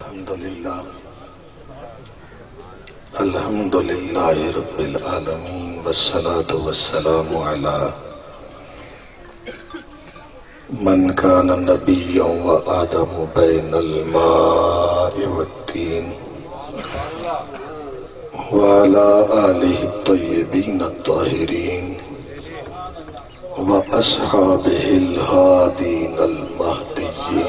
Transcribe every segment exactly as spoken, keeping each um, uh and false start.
الحمد لله. الحمد لله رب العالمين، والصلاة والسلام على من كان نبيا وآدم بين الماء والطين، وعلى آله الطيبين الطاهرين، وأصحابه الهادين المهديين،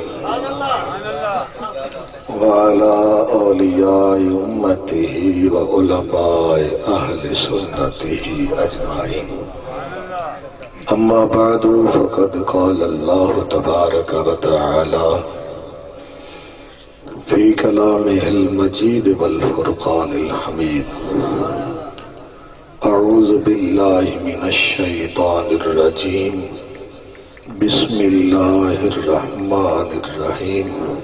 وعلى أولياء أمته وعلماء أهل سنته أجمعين. أما بعد، فقد قال الله تبارك وتعالى في كلامه المجيد والفرقان الحميد: أعوذ بالله من الشيطان الرجيم. بسم الله الرحمن الرحيم.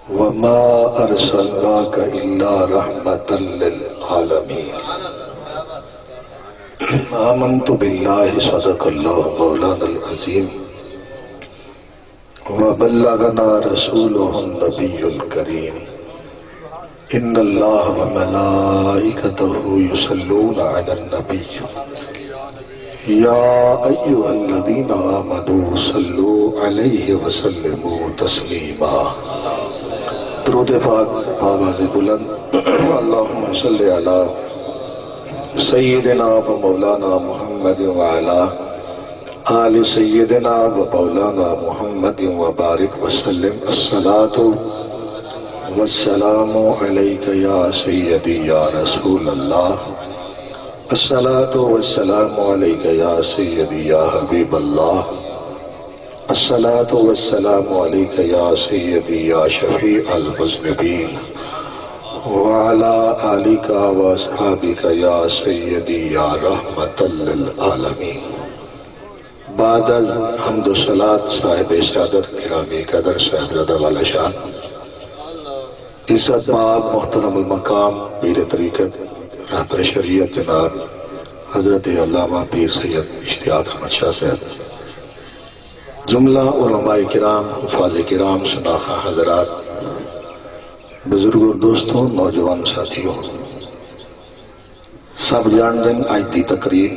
وما أرسلناك إلا رحمة للعالمين. آمنت بالله، صدق الله مولانا العظيم. وبلغنا رسوله النبي الكريم. إن الله وملائكته يصلون على النبي. يا أيها الذين آمنوا صلوا عليه وسلموا تسليما. درود پاک بآواز بلند، اللهم صل على سيدنا ومولانا محمد وعلى آل سيدنا ومولانا محمد وبارك وسلم. الصلاة والسلام عليك يا سيدي يا رسول الله. الصلاة والسلام عليك يا سيدي يا حبيب الله. الصلاة والسلام عليك يا سيدي يا شفيع المذنبين، وعلى آلك وأصحابك يا سيدي يا رحمة للعالمين. بعد از حمد و صلات صاحب سعادت گرامی قدر صاحبزادہ والا شان، عزت مآب محترم المقام پیر طریقت رہبر شریعت جناب حضرت علامہ پیر سید اشتیاق احمد شاہ صاحب، جملہ علماء کرام، حفاظ کرام، شناخہ حضرات، بزرگوں، دوستوں، نوجوان ساتھیوں، سب ڄاݨدن اڄ دی تقریب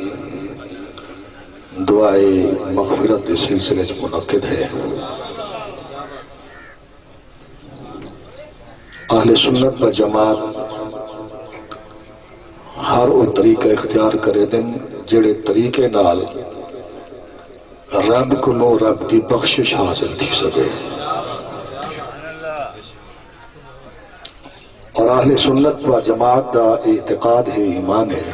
دعائے مغفرت دے سلسلے اچ منعقد ہے۔ اہل سنت و جماعت ہر او طریقہ اختیار کریندن جیڑھے طریقے نال رب کولوں رب دی بخشش حاصل تھی سڳے۔ اور اہل سنت و جماعت دا اعتقاد ہے، ایمان ہے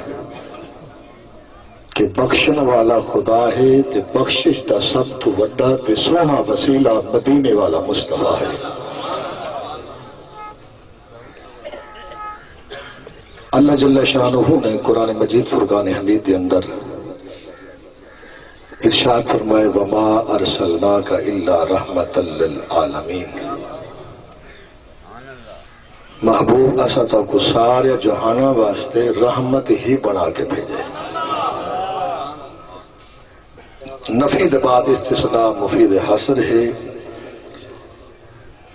کہ بخشن والا خدا ہے تے بخشش دا سب توں وݙا تے سوہݨا وسیلہ مدینے والا مصطفیٰ ہے۔ اللہ جل شانہ نے قرآن مجید فرقان حمید دے اندر ارشاد فرمائے، وما ارسلناک الا رحمتا للعالمین۔ محبوب، اساں تہاکوں سارے جہاناں واسطے رحمت ہی بݨا کے بھیڄے۔ نفی دے بعد استثناء مفید حصر ہے،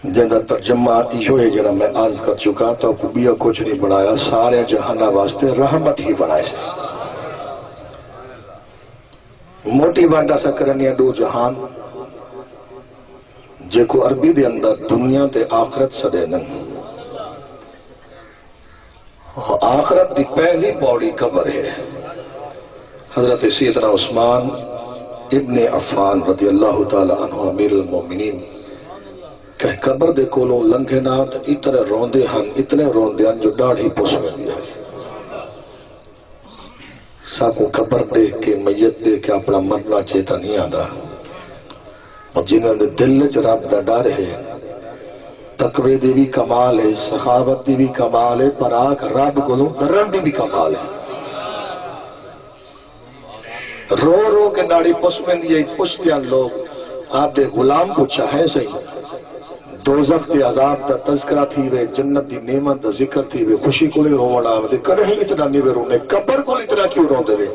جیندا ترجمہ ایہو ہے جیڑھا میں عرض کر چکا، تہاکوں ٻیا کجھ نہیں بݨایا، سارے جہاناں واسطے رحمت ہی بݨائے۔ موٹی ونڈ اساں کرݨی ہے ݙو جہان، جیکوں عربی دے اندر دنیا تے آخرت سݙیندن۔ آخرت دی پہلی پوڑی قبر ہے۔ حضرت سیدنا عثمان ابن عفان رضی اللہ تعالی عنہ امیر المومنین کہیں قبر دے کولوں لنگھن ہن تے اتنے روندے ہن، اتنے روندے ہن جو ݙاڑھی پس ویندی ہئی۔ ساکوں قبر ݙیکھ کے، میت ݙیکھ کے اپݨا مرݨا چیتا نہیں آندا۔ اور جنہاں دے دل وچ رب دا ݙر ہے، تقوی دی وی کمال ہے، سخاوت دی وی کمال ہے، پر آکھ رب کولوں ݙرݨ دی وی کمال ہے۔ رو رو کے ݙاڑھی پس ویندی ہے، پچھدے ہن لوگ، آہدے غلام کوں چاہیں سہی، دوزخ دے عذاب دا تذکرہ تھیوے، جنت دی نعمت دا ذکر تھیوے، خوشی کولے رووݨ آوے، کݙاہیں اتنا نی وے رونے، قبر کول اتنا کیوں روندے وے؟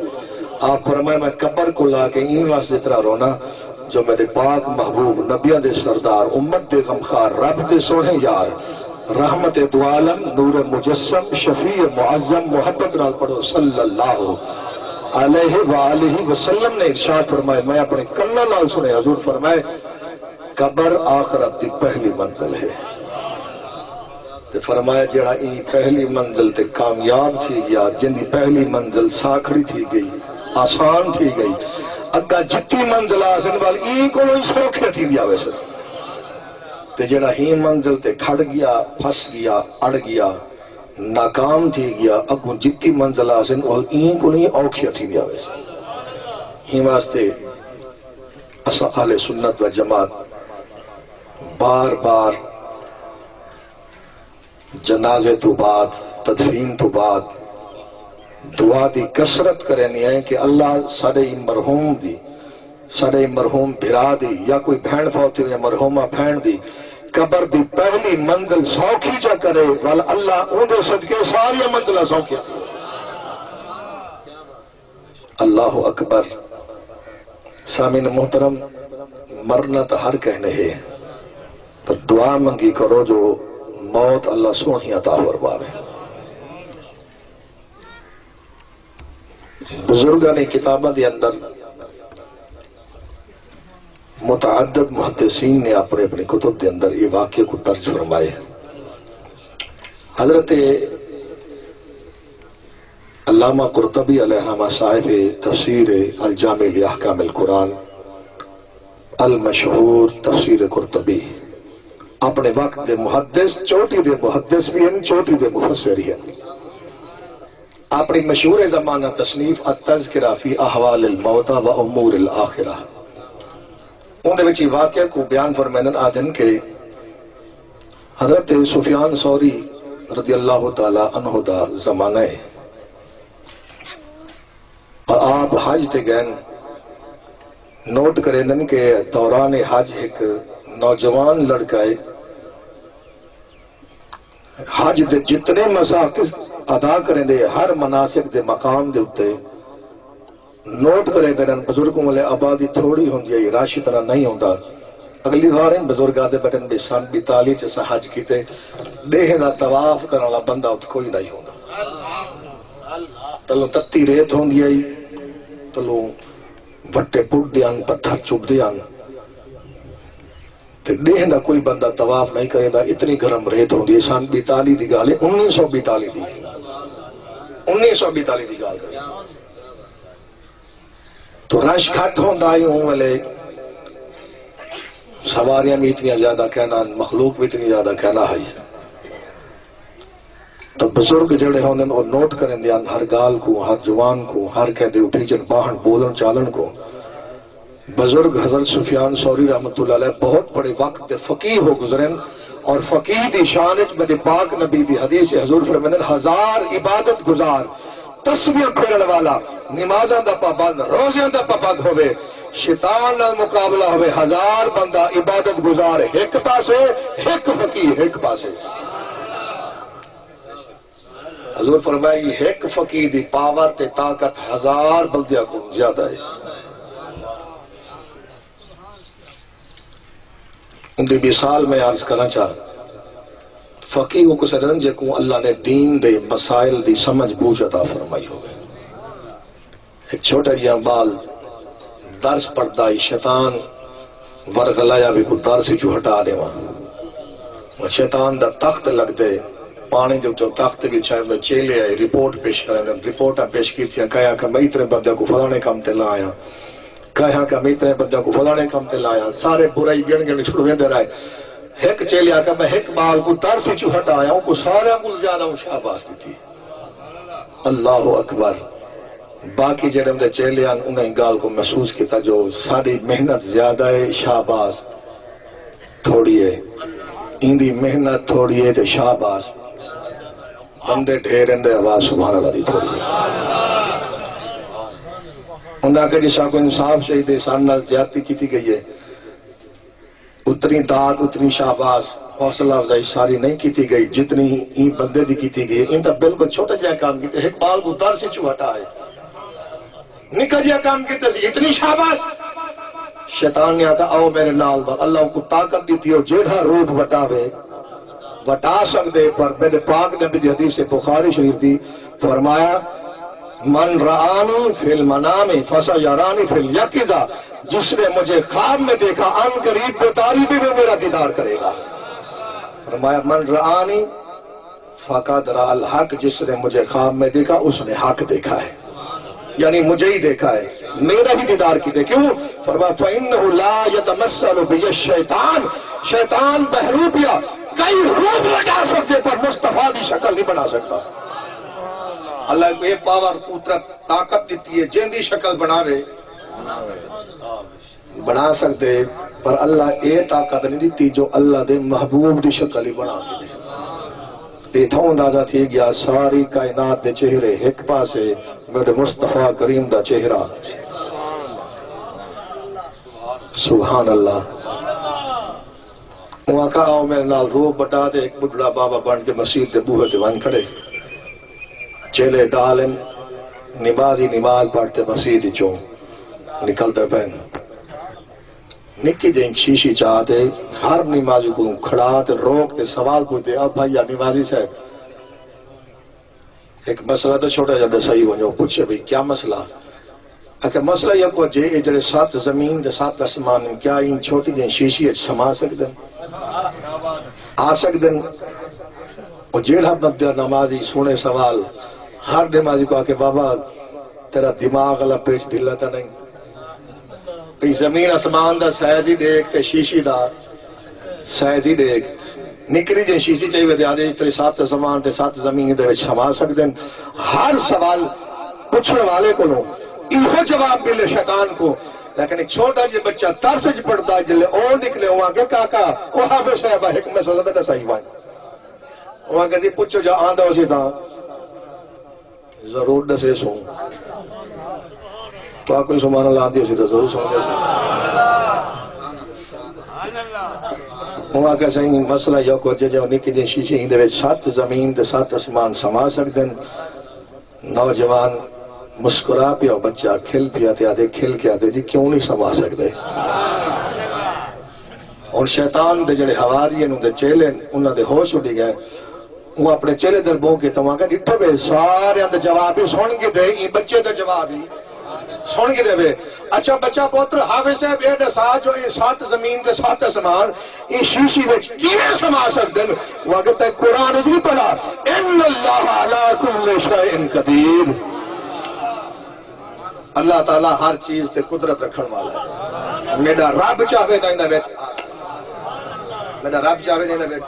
آپ فرمائے، میں قبر کول آ کے ایں واسطے اتنا رونا، جو میݙے پاک محبوب، نبیاں دے سردار، امت دے غمخوار، رب دے سوہݨے یار، رحمت دو عالم، نور مجسم، شفیع معظم، محبت نال پڑھو، صلی اللہ علیہ وآلہ وسلم نے ارشاد فرمائے، میں اپݨے کناں نال سݨے، حضور فرمائے، قبر آخرت دی پہلی منزل ہے۔ تے فرمایا، جیڑھا ایں پہلی منزل تے کامیاب تھی ڳیا، جیندی پہلی منزل ساکھڑی تھی ڳئی، آسان تھی ڳئی، اڳاں جتی منزل آسن ول ایں کولوں ہی سوکھیاں تھیندیاں ویسن۔ تے جیڑھا ایں منزل تے کھڑ ڳیا، پھس ڳیا، اڑ ڳیا، ناکام تھی ڳیا، اڳوں جتی منزل آسن ول ایں کولوں ہی اوکھیاں تھیندیاں ویسن۔ ایں واسطے اساں اہل سنت و جماعت بار بار جنازے توں بعد، تدفین توں بعد دعا دی کثرت کریندے ہیں کہ اللہ ساݙے مرحوم دی، ساݙے مرحوم بھرا دی یا کوئی بھیݨ فوت تھی ونڄے، مرحومہ بھیݨ دی قبر دی پہلی منزل سوکھی چا کرے، ول اللہ اوندے صدقے ساریاں منزلاں سوکھیاں تھیون۔ اللہ اکبر۔ سامعین محترم، مرنا تاں ہر کہیں نے ہے، پر دعا منگی کرو جو موت اللہ سوہݨی عطا فرماوے۔ بزرگاں نے کتاباں دے اندر متعدد محدثین نے اپݨے اپݨے کتب دے اندر اے واقعے کوں درج فرمائے۔ حضرت علامہ قرطبی علیہ رحمہ صاحب تفسیر الجامع لاحکام القرآن، المشہور تفسیر قرطبی، اپݨے وقت دے محدث، چوٹی دے محدث بھی ہن، چوٹی دے مفسر ہی ہن۔ اپݨی مشہور زمانہ تصنیف التذکرہ فی احوال الموتى و امور الآخرہ، اوندے وچ ایں واقعہ کوں بیان فرمیندن، آہدن کہ حضرت سفیان ثوری رضی اللہ تعالی عنہ دا زمانہ ہے، اور آپ حج تے ڳئن۔ نوٹ کریندن کہ دوران حج ہک نوجوان لڑکا ہے، حج دے جتنے مناسک ادا کریندے، ہر مناسک دے مقام دے اتے نوٹ کریندے ہن۔ بزرگوں والے آبادی تھوڑی ہوندی ہے، رش اتنا نہیں ہوندا۔ اڳلی وار ہن بزرگ آہدے ٻیٹھن بھی سن ٻیتالیہہ چ اساں حج کیتے، ݙینہہ دا طواف کرݨ والا بندہ اتھ کوئی نہیں ہوندا۔ تلوں تتی ریت ہوندی ہے، تلوں بھٹے پٹدے ہن، پتھر چبھدے ہن۔ تے ݙینہہ دا کوئی بندہ طواف نہیں کریندا، اتنی گرم ریت ہوندی ہے۔ سن ٻیتالیہہ دی ڳالھ ہے، انیس سو ٻیتالیہہ دی، انیس سو ٻیتالیہہ دی ڳالھ ہے۔ تو رش گھٹ ہوندا ہئی، اوں ویلے سواریاں بھی اتنیاں زیادہ کائناں، مخلوق بھی اتنی زیادہ کائناں ہئی۔ تو بزرگ جڑے ہوندن، او نوٹ کریندے ہن ہر ڳالھ کوں، ہر جوان کوں، ہر کہیں دے اٹھیجن، ٻاہن، ٻولن، چالن کوں۔ بزرگ حضرت سفیان ثوری رحمۃ اللہ علیہ بہت بڑے وقت دے فقیہ ہو گزرن، اور فقیہ دی شان وچ میرے پاک نبی دی حدیث ہے، حضور فرمیندن، ہزار عبادت گزار، تسبیحاں پھیرݨ والا، نمازاں دا پابند، روزیاں دا پابند ہووے، شیطان نال مقابلہ ہووے، ہزار بندہ عبادت گزار ہک پاسے، ہک فقیہ ہک پاسے۔ حضور فرمایا، ہک فقیہ دی پاور تے طاقت ہزار بندیاں کوں زیادہ ہے۔ اندی مثال میں عرض کرنا چاہ، فقیہ او کسے ݙیندن جیکوں اللہ نے دین دے مسائل دی سمجھ بوجھ عطا فرمائی ہووے۔ ہک چھوٹا جیہاں ٻال درس پڑھدا ہئی، شیطان ورغلایا وی کوں درس وچوں ہٹا ݙیواں۔ شیطان دا تخت لڳدے، پاݨی دے اتوں تخت وچھائے ہوندے، چیلے آئے، رپورٹ پیش کریندن، رپورٹاں پیش کیتیاں، کہیں آکھیا میں اتنے بندیاں کوں فلاݨے کم تے لا آیاں، کہیں آکھیا میں اتنے بندیاں کوں فلاݨے کم تے لا آیاں، سارے برائی ڳݨ ڳݨ چھڑویندے رہے۔ ہک چیلے آکھیا میں ہک ٻال کوں درس وچوں ہٹا آیاں، اونکوں ساریاں کوں زیادہ اوں شاباش ݙتی۔ اللہ اکبر۔ باقی جڑے اوندے چیلے ہن، انہاں ایں ڳالھ کوں محسوس کیتا جو ساݙی محنت زیادہ ہے، شاباش تھوڑی ہے، ایندی محنت تھوڑی ہے تے شاباش بندے ڈھیر ہن تے آواز سبحان اللہ دی تھوڑی ہے۔ انہاں آکھیا جی ساکوں انصاف چاہیدے، ساݙے نال زیادتی کیتی ڳئی ہے۔ اتنی داد، اتنی شاباش، حوصلہ افزائی ساری نہیں کیتی ڳئی جتنی ایں بندے دی کیتی ڳئی۔ ایں تاں بالکل چھوٹا جیہا کم کیتے، ہک ٻال کوں درس وچوں ہٹا ہے، نکا جیہا کم کیتے سی، اتنی شاباش۔ شیطان نے آکھا، "آؤ میرے نال ول۔" اللہ اونکوں طاقت ݙتی، او جیڑھا روپ وٹاوے، وٹا سڳدے، پر میرے پاک نبی دی حدیث بخاری شریف دی فرمایا، "من رآنی فی المنام فسیرانی فی الیقظہ۔" جس نے مجھے خواب میں دیکھا، عن قریب بیداری میں بھی میرا دیدار کرے گا۔ فرمایا، "من رآنی فقد رأى الحق۔" جس نے مجھے خواب میں دیکھا، اس نے حق دیکھا ہے، یعنی مجھے ہی دیکھا ہے، میرا ہی دیدار کیتے۔ کیوں؟ فرمایا، "فإنه لا يتمثل بي الشيطان۔" شیطان بہروپیہ کئی روپ وٹا سڳدے، پر مصطفیٰ دی شکل نہیں بݨا سڳدا۔ اللہ کوں اے پاور، قدرت، طاقت ݙتی ہے، جیندی شکل بݨاوے۔ بݨا سڳدے، پر اللہ اے طاقت نہیں ݙتی جو اللہ دے محبوب دی شکل ہی بݨا کے ݙے۔ تے اتھوں اندازہ تھی ڳیا، ساری کائنات دے چہرے ہک پاسے، میرے مصطفیٰ کریم دا چہرہ۔ سبحان اللہ۔ اوں آکھا، "آؤ میرے نال روپ وٹا۔" تے ہک ٻڈھڑا بابا بݨ کے مسیت دے بوہے تے ونڄ کھڑے۔ چیلے دال ہن، نمازی نماز پڑھ تے مسیت وچوں نکلدے پئن۔ نکی جہیں شیشی چا تے ہر نمازی کوں کھڑا تے روک تے سوال پچھدے، "آ بھائی، آ نمازی صاحب، ہک مسئلہ تے چھوٹا جیہا ݙسائی ونڄو۔" پچھے، "بھئی، کیا مسئلہ؟" آکھے، "مسئلہ ایہو جے، اے جیڑھے ست زمین تے ست اسمان ہن، کیا ایں چھوٹی جہیں شیشی اچ سما سڳدن؟ آ سڳدن؟" او جیڑھا بندہ نمازی سُݨے سوال، ہر نمازی کوں آکھے، "بابا، تیرا دماغ والا پیچ ڈھلا تاں نہیں؟ بھئی زمین اسمان دا سائز ہی ݙیکھ تے شیشی دا سائز ہی ݙیکھ۔" نکڑی جہیں شیشی چاہیے ودے، آہدے، "تیرے ست اسمان تے ست زمین دے وچ سما سڳدن۔" ہر سوال پچھݨ والے کولوں ایہو جواب ملے شیطان کوں۔ لیکن ہک چھوٹا جیہا بچہ درس وچ پڑھدا، جلے او نکلے، او آکھے، "کاکا، او حافظ صاحب ہک مسئلہ تے ݙسائی ونڄ۔" او آکھے، "جی پچھو، جا آندا ہوسی تاں۔" ضرور ݙسیسوں۔ تہاکوں سبحان اللہ آندی ہوسی تاں ضرور سݨیسوں۔ اوں آکھیا، "سائیں، مسئلہ ایہو جے، جے نکی جہیں شیشی، ایندے وچ ست زمین تے ست اسمان سما سڳدن۔" نوجوان مسکرا پیا، بچہ کھل پیا تے آہدے، کھل کے آہدے، "جی کیوں نہیں سما سڳدے؟" ہݨ شیطان دے جیڑھے حواری ہن، اوندے چیلے ہن، انہاں دے ہوش اݙی ڳئے۔ اوں اپݨے چیلے در بھونکے تے آکھیا، "ݙٹھو وے، ساریاں دے جواب ہی سُݨ گھدے، ایں بچے دا جواب ہی سُݨ گھدے وے۔ اچھا بچہ پتر، حافظ صاحب اے ݙسا جو اے ست زمین تے ست اسمان ایں شیشی وچ کیویں سما سڳدن؟" او آکھے، "تیں قرآن وچ نہیں پڑھا، ان اللہ علی کل شیء قدیر۔" اللہ تعالیٰ ہر چیز تے قدرت رکھݨ والا ہے۔ میݙا رب چاہوے تاں ایندا وچ آ سڳدے۔ میݙا رب چاہوے تاں ایندا وچ۔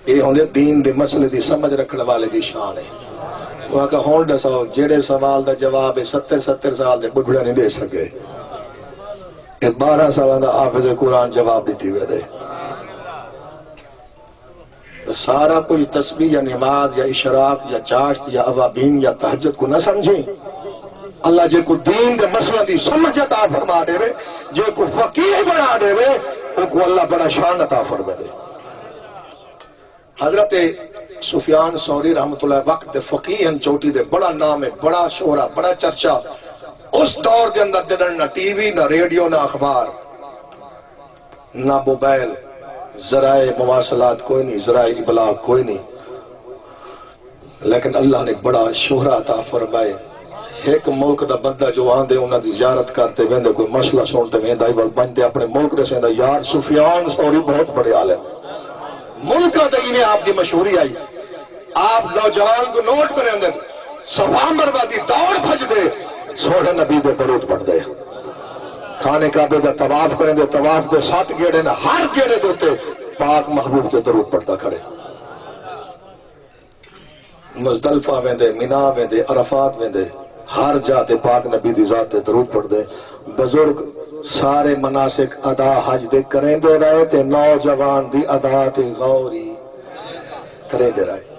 اے ہوندے دین دے مسئلے دی سمجھ رکھݨ والے دی شان ہے۔ او آکھیا، "ہݨ ݙساؤ، جیڑھے سوال دا جواب اے ستر ستر سال دے ٻڈھڑے نہیں ݙے سڳے، اے ٻارہاں سالاں دا حافظ قرآن جواب ݙتی ویندے۔" تے سارا کجھ تسبیح یا نماز یا اشراق یا چاشت یا اوابین یا تہجد کوں نہ سمجھیں۔ اللہ جیکوں دین دے مسئلہ دی سمجھ عطا فرما ݙیوے، جیکوں فقیہ بݨا ݙیوے، اوکوں اللہ بڑا شان عطا فرمیندے۔ حضرت سفیان ثوری رحمۃ اللہ وقت دے فقیہ ہن، چوٹی دے، بڑا نام ہے، بڑا شہرا، بڑا چرچا۔ اس دور دے اندر جݙݨ نہ ٹی وی، نہ ریڈیو، نہ اخبار، نہ موبائل، ذرائع مواصلات کوئی نہیں، ذرائع ابلاغ کوئی نہیں، لیکن اللہ نے بڑا شہرا عطا فرمائے۔ ہک ملک دا بندہ جو آندے، انہاں دی زیارت کر تے ویندے، کوئی مسئلہ سُݨ تے ویندا ہی، ول ونڄ تے اپݨے ملک ݙسیندا، "یار، سفیان ثوری بہت بڑے عالم۔" ملکاں تے ایویں آپ دی مشہوری آئی۔ آپ نوجوان کوں نوٹ کریندے، صفا مروہ دی دوڑ بھڄدے، سوہݨے نبی دے درود پڑھدے، خانہ کعبے دا طواف کریندے، طواف دے ست گیڑے نے، ہر گیڑے دے اتے پاک محبوب تے درود پڑھدا کھڑے۔ مزدلفہ ویندے، منا ویندے، عرفات ویندے، ہر جاہ تے پاک نبی دی ذات تے درود پڑھدے۔ بزرگ سارے مناسک ادا حج دے کریندے رہے تے نوجوان دی ادا تے غور ہی کریندے رہے۔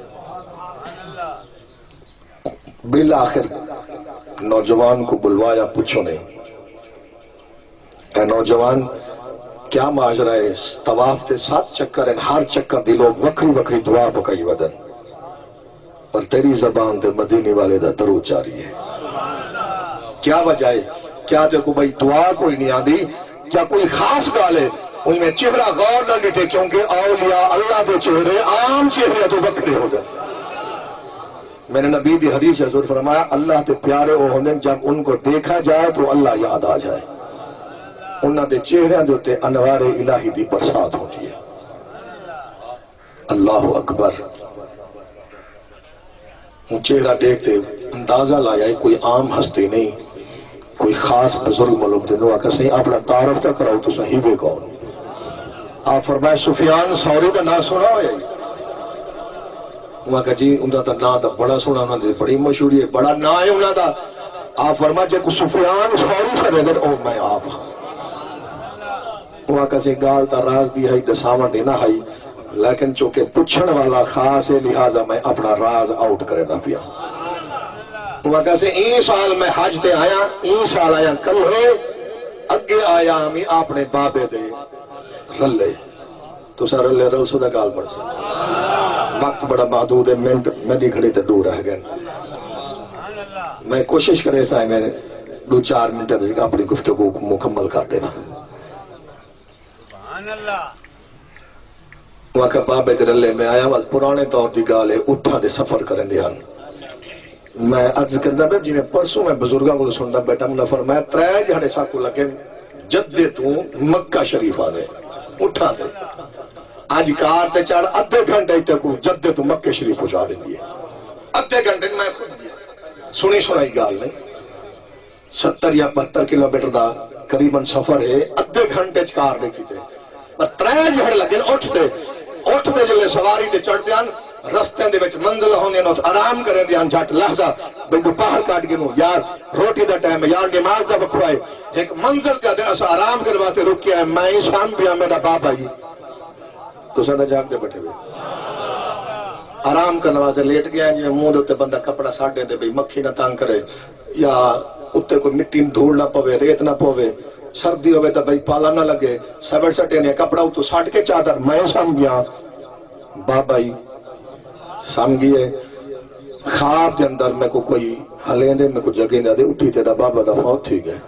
بالآخر نوجوان کوں بلوایا، پچھو نے، "اے نوجوان، کیا ماجرا ہے؟ طواف دے ست چکر ہن، ہر چکر دی لوک وکھری وکھری دعا پکائی ودن، پر تیری زبان تے مدینے والے دا درود جاری ہے۔ کیا وجہ ہے؟" کیا تیکوں بھئی دعا کوئی نہیں آندی؟ کیا کوئی خاص ڳالھ ہے؟ انہیں چہرہ غور نال ݙٹھے، کیونکہ اولیاء اللہ دے چہرے عام چہرے توں وکھرے ہوندن۔ میرے نبی دی حدیث ہے، حضور فرمایا، اللہ دے پیارے او ہوندن جب ان کو دیکھا جائے تو اللہ یاد آ جائے۔ انہاں دے چہریاں دے اتے انوار الہی دی برسات ہوندی ہے۔ اللہ اکبر۔ ہوں چہرہ ݙیکھ تے اندازہ لایا ہے، کوئی عام ہستی نہیں، کوئی خاص بزرگ ملک دے۔ انہوں آکھیا، سائیں، اپݨا تعارف تاں کراؤ، تساں ہیوے کون؟ آپ فرمایا، سفیان ثوری دا ناں سݨا ہویا ہے؟ انہوں آکھیا، جی، انہاں دا ناں تاں بڑا سوہݨا، انہاں دی بڑی مشہوری ہے، بڑا ناں ہے انہاں دا۔ آپ فرمایا، جے کوئی سفیان ثوری سݙیندے، او میں آپ ہاں۔ او آکھیا سی، ڳالھ تاں راز دی ہئی، ݙساوݨ دی نہ ہئی، لیکن چونکہ پچھݨ والا خاص ہے، لہذا میں اپݨا راز آؤٹ کریندا پیاں۔ او آکھیا سی، ایں سال میں حج تے آیاں، ایں سال آیاں کلھے، اڳے آیا ہمی اپݨے بابے دے رلے۔ تساں رلے رلسو تاں ڳالھ بݨسی۔ وقت بڑا محدود ہے، منٹ میݙی گھڑی تے ݙو رہ ڳئے۔ میں کوشش کریساں میں ݙو چار منٹ وچ اپݨی گفتگو کوں مکمل کر ݙیواں۔ سبحان اللہ۔ او آکھیا، بابے دے رلے میں آیا، ول پراݨے دور دی ڳالھ ہے، اٹھاں دے سفر کریندے ہن۔ میں عرض کردا پیا، جیویں پرسوں میں بزرگاں کولوں سݨدا ٻیٹھا، انہاں فرمایا، ترے جھڑے ساکوں لڳے جدے توں مکہ شریف آندے، اٹھاں تے۔ اڄ کار تے چڑھ، ادھے گھنٹے اچ تیکوں جدے توں مکے شریف پہنچا ݙیندی ہے۔ ادھے گھنٹے میں خود سݨی سݨائی ڳالھ نہیں۔ ستر یا بہتر کلومیٹر دا قریباً سفر ہے، ادھے گھنٹے اچ کار دے کیتے۔ پر ترے جھڑ لڳن اٹھ تے، اٹھ تے جلے سواری تے چڑھدے ہن، رستے دے وچ منزل ہوندے ہن، اتھ آرام کریندے ہن، جھٹ لحظہ بھئی ݙوپہر کٹ ڳنوں، یار روٹی دا ٹائم ہے، یار نماز دا وقفہ ہے۔ ہک منزل تے آہدن، اساں آرام کرن واسطے رکے ہیں، میں انسان پیاں، میݙا بابا جی۔ تساں تاں جاڳدے ٻیٹھے ہوئے۔ آرام کرݨ واسطے لیٹ ڳیا، جیویں منہ دے اتے بندہ کپڑا سٹ ݙیندے بھئی مکھی نہ تنگ کرے، یا اتے کوئی مٹی دھوڑ نہ پوے، ریت نہ پوے، سردی ہووے تاں بھئی پالا نہ لڳے، سویٹ سٹے نے کپڑا اتوں سٹ کے چادر، میں سم ڳیا، بابا جی سم ڳئے۔ خواب دے اندر میکوں کوئی ہلیندے، میکوں جڳیندے، آہدے، اٹھی، تیݙا بابا دا فوت تھی ڳئے۔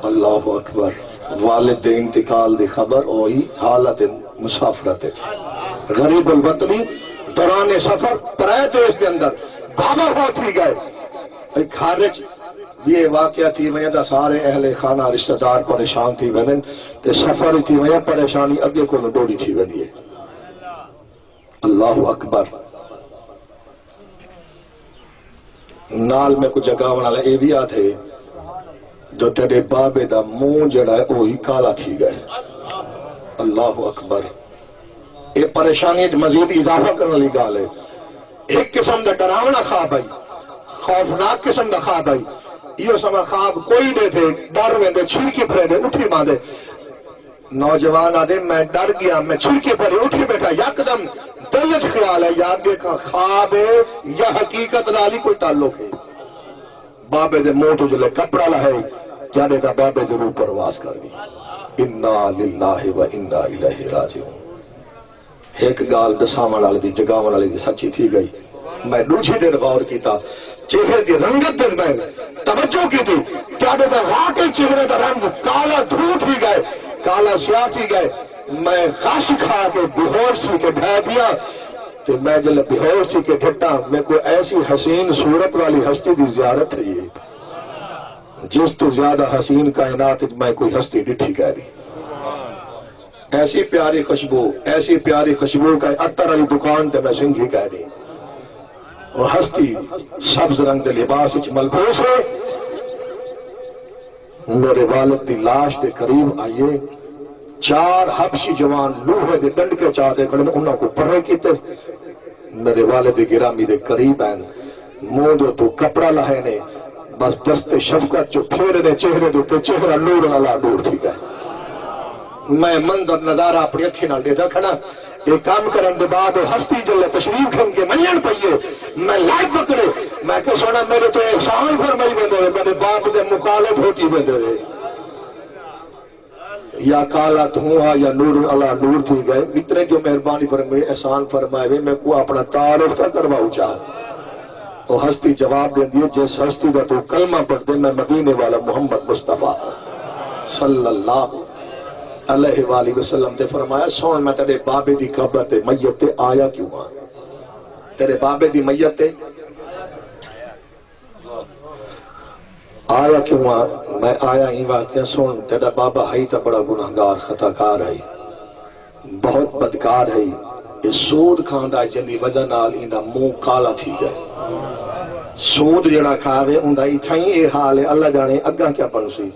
اللہ اکبر۔ والد دے انتقال دی خبر ہوئی حالت مسافرت اچ۔ غریب الوطنی، دوران سفر پرائے دیش دے اندر بابا فوت تھی ڳئے۔ بھئی گھر اچ وی اے واقعہ تھی ونڄے تاں سارے اہل خانہ رشتہ دار پریشان تھی ویندن تے سفر اچ تھی ونڄے پریشانی اڳے کولوں ݙوڑی تھی ویندی ہے۔ اللہ اکبر۔ نال میکوں جگاوݨ والا اے وی آہدے جو تیݙے بابے دا منہ جیڑھا ہے او ہی کالا تھی ڳئے۔ اللہ اکبر۔ اے پریشانی اچ مزید اضافہ کرݨ والی ڳالھ ہے۔ ہک قسم دا ݙراوݨا خواب آئی، خوفناک قسم دا خواب آئی۔ ایہو سما خواب کوئی ݙیدھے، ݙر ویندے، چھرکی پھریندے، اٹھی ماندے۔ نوجوان آہدے، میں ݙر ڳیا، میں چھرکی پھری اٹھی ٻیٹھا، یکدم دل اچ خیال ہے، یار ݙیکھاں خواب ہے یا حقیقت نال ہی کوئی تعلق ہے۔ بابے دے منہ توں جلے کپڑا لہے، جاݙے تاں بابے دی روح پرواز کر ڳئی۔ انا للہ و انا الیہ راجعون۔ ہک ڳالھ ݙساوݨ والے دی، جگاوݨ والے دی سچی تھی ڳئی۔ میں ݙوجھی دیر غور کیتا، چہرے دی رنگت تے میں توجہ کیتی، کیا ݙیکھدا واقعی چہرے دا رنگ کالا دھوں تھی ڳئے، کالا سیاہ تھی ڳئے۔ میں غش کھا کے بے ہوش تھی کے ڈھے پیا، تے میں جلے بے ہوش تھی کے ڈھٹا، میکوں ایسی حسین صورت والی ہستی دی زیارت تھئی ہے، جس توں زیادہ حسین کائنات وچ میں کوئی ہستی ݙٹھی کائنی۔ ایسی پیاری خوشبو، ایسی پیاری خوشبو کہ عطر والی دکان تے میں سنگھی کائنی۔ او ہستی سبز رنگ دے لباس وچ ملبوس ہے۔ میرے والد دی لاش دے قریب آئیے، چار حبشی جوان لوہے دے ڈنڈکے چا تے کھڑے نے، انہاں کوں پرے کیتے۔ میرے والد گرامی دے قریب آئن، منہ دے اتوں کپڑا لہائے نے، بس دست شفقت جو پھیرے نے چہرے دے اتے، چہرہ نور نال نور تھی ڳئے۔ میں منظر نظارہ اپݨی اکھیں نال ݙیہدا کھڑا۔ اے کم کرݨ دے بعد او ہستی جلے تشریف گھن کے ونڄݨ پئی ہے۔ میں لٹ پکڑے، میں کہا، سوہݨا، میݙے تے احسان فرمائی ویندے وے، میݙے باپ دے مخالف ہوتی ویندے وے۔ یا کالا دھواں یا نور علی نور تھی ڳئے۔ اتنے جو مہربانی فرمائے، احسان فرمائے وے، میکوں اپݨا تعارف تاں کرواؤ چا۔ او ہستی جواب ݙیندی ہے، جس ہستی دا توں کلمہ پڑھدے، میں مدینے والا محمد مصطفیٰ صلی اللہ علیہ وآلہ وسلم۔ تے فرمایا، سݨ، میں تیݙے بابے دی قبر تے، میت تے آیا کیوں ہاں؟ تیݙے بابے دی میت تے آیا کیوں ہاں؟ میں آیا ایں واسطے، سݨ، تیݙا بابا ہئی تاں بڑا گناہگار، خطا کار ہئی، بہت بدکار ہئی۔ اے سود کھاندا ہے، جیندی وجہ نال ایندا منہ کالا تھی ڳئے۔ سود جیڑھا کھاوے، اوندا اتھائیں اے حال ہے، اللہ ڄاݨے اڳاں کیا بݨسی۔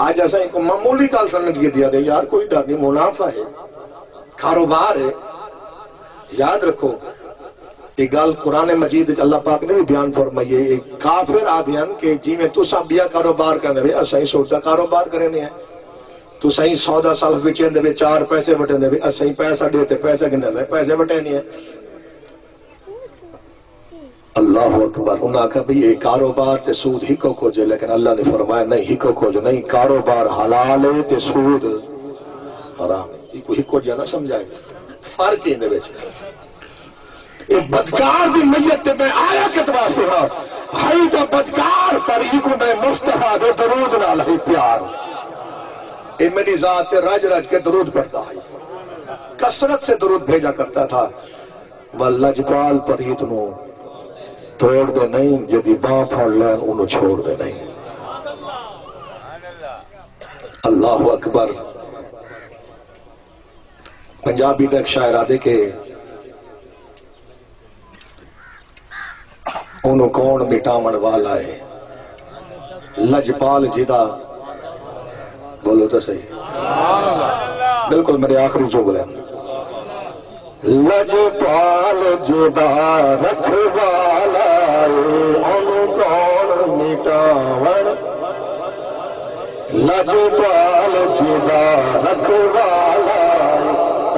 اڄ اساں ایک معمولی ڳالھ سمجھ کے دیا دے، یار، کوئی ڈر نہیں، منافع ہے، کاروبار ہے۔ یاد رکھو، یہ گل قرآن مجید وچ اللہ پاک نے بھی بیان فرمائی ہے۔ یہ کافر آدھے ہن کہ جویں تساں بیا کاروبار کریندے وے، اساں ہی سودا کاروبار کریندے ہیں۔ تساں ہی سودا سلف وچیندے وے، چار پیسے وٹیندے وے، اساں ہی پیسہ ݙے تے پیسہ گھندے، اساں ہی پیسے وٹیندے ہیں۔ اللہ اکبر۔ انہاں آکھیا، بھئی، اے کاروبار تے سود ہکو کجھ ہے، لیکن اللہ نے فرمایا، نہیں، ہکو کجھ نہیں، کاروبار حلال ہے تے سود حرام ہے۔ ایکوں ہکو جیہا نہ سمجھائے، فرق ہے ایندے وچ۔ اے بدکار دی میت تے میں آیا کت واسطے ہاں؟ ہئی تاں بدکار، پر ایکوں میں مصطفیٰ دے درود نال ہئی پیار۔ اے میݙی ذات تے رج رج کے درود پڑھدا ہئی، کثرت سے درود بھیجا کرتا تھا۔ و لجپال پریت نو توڑ دے نہیں، جدی باں پھڑ لین، اونوں چھوڑ دے نہیں۔ اللہ اکبر۔ پنجابی دا ایک شاعر آدھے کہ اونوں کون مٹاوݨ والا ہے؟ لجپال جدا، بولو تو صحیح۔ بالکل میرے آخری جملے۔ لجپال جدا رکھوالا اے، اونوں کون مٹاوݨ؟ لجپال جدا رکھوالا اے،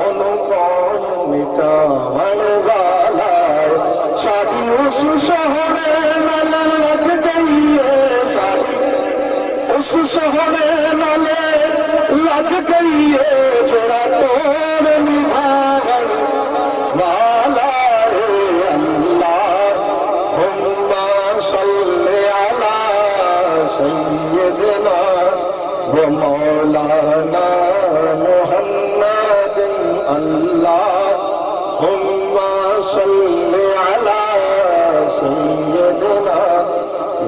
اونوں کون مٹاوݨ والا اے؟ ساݙی اس سوہݨے نال لڳ ڳئی اے، ساݙی اس سوہݨے نال لڳ ڳئی اے، جیڑھا توڑ نبھاوݨ والا اے۔ اللہم صل علی سیدنا و مولانا محمد۔ اللہم صل علی سیدنا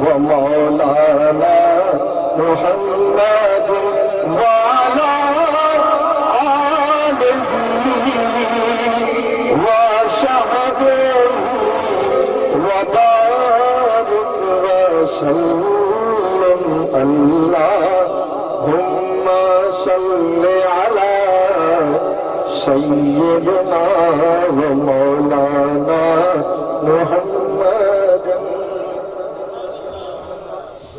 و مولانا محمد وعلی آلہ وصحبہ وبارک وسلم۔ اللہم صل علی سیدنا و مولانا محمد۔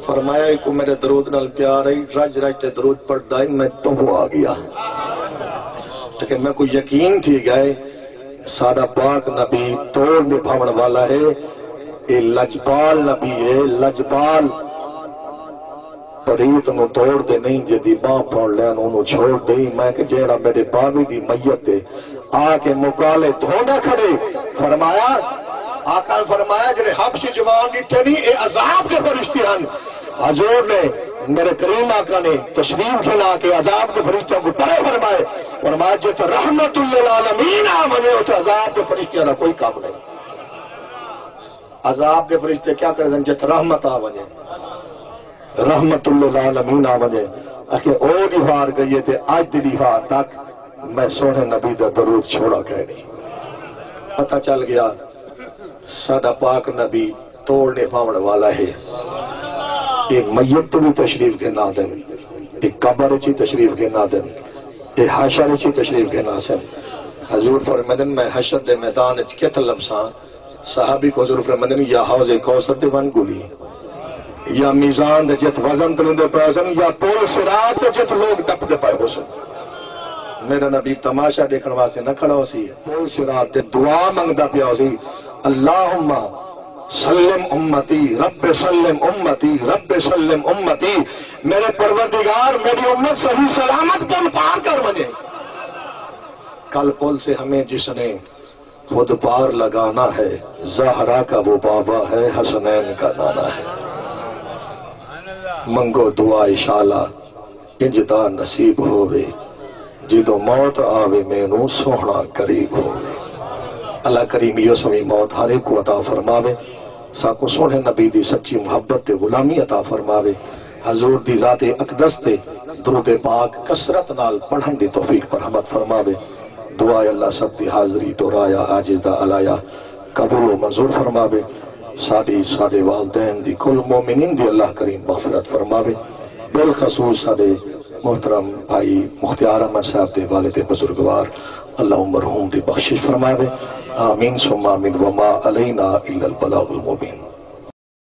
فرمایا، ایکوں میرے درود نال پیار ہئی، رج رج تے درود پڑھدا ہئی، میں تہوں آ ڳیا۔ لیکن میکوں یقین تھی ڳئے، ساݙا پاک نبی توڑ نبھاوݨ والا ہے۔ اے لجپال نبی ہے، لجپال۔ پریت نوں توڑ دے نہیں، جیندی ٻانہہ پھڑ لین، اونوں چھوڑ ݙے۔ میں کہ جیڑھا میݙے بابے دی میت تے آ کے مکالے دھوندا کھڑے۔ فرمایا، آقا نے فرمایا، جیڑھے حبشی جوان ݙٹھے نہیں، اے عذاب دے فرشتے ہن۔ حضور نے، میرے کریم آقا نے تشریف گھن آ کے عذاب دے فرشتیاں کوں پرے فرمائے۔ فرمایا، جتھ رحمت للعالمین آ ونڄے، اتھ عذاب دے فرشتیاں دا کوئی کم نہیں۔ عذاب دے فرشتے کیا کریندن؟ جتھ رحمت آ ونڄے، رحمت للعالمین آ ونڄے۔ آکھے او ݙیہاڑ ڳئی ہے تے اڄ دی ݙیہاڑ تک میں سوہݨے نبی دا درود چھوڑا کائنی۔ پتہ چل ڳیا ساݙا پاک نبی توڑ نبھاوݨ والا ہے۔ اے میت تے وی تشریف گھن آندن، اے قبر اچ وی تشریف گھن آندن، اے حشر اچ وی تشریف گھن آسن۔ حضور فرمیندن، میں حشر دے میدان اچ کتھ لبھساں؟ صحابی کوں حضور فرمیندن، یا حوض کوثر تے ونڄ ڳولی، یا میزان دے جتھ وزن تلیندے پئے ہوسن، یا پل صراط تے جتھ لوگ ٹپدے پئے ہوسن۔ میرا نبی تماشا ݙیکھݨ واسطے نہ کھڑا ہوسی، پل صراط تے دعا منگدا پیا ہوسی، اللہم سلم امتی، رب سلم امتی، رب سلم امتی۔ میرے پروردگار، میری امت صحیح سلامت پل پار کر ونڄے۔ کل پل سے ہمیں جس نے خود پار لگانا ہے، زہرا کا وہ بابا ہے، حسنین کا نانا ہے۔ منگو دعا شالا انج دا نصیب ہووے، جدوں موت آوے مینوں سوہݨا قریب ہووے۔ اللہ کریم ایہو سویں موت ہر ہک کوں عطا فرماوے، ساکوں سوہݨے نبی دی سچی محبت تے غلامی عطا فرماوے، حضور دی ذات اقدس تے درود پاک کثرت نال پڑھݨ دی توفیق مرحمت فرماوے۔ دعا ہے اللہ سب دی حاضری، ٹورایا عاجز دا الایا قبول و منظور فرماوے۔ ساݙی، ساݙے والدین دی، کل مومنین دی اللہ کریم مغفرت فرماوے۔ بالخصوص ساݙے محترم بھائی مختیار احمد صاحب دے والد بزرگوار، اللہ مرحوم دی بخشش فرماوے۔ آمین ثم آمین۔ وما علینا الا البلاغ المبین۔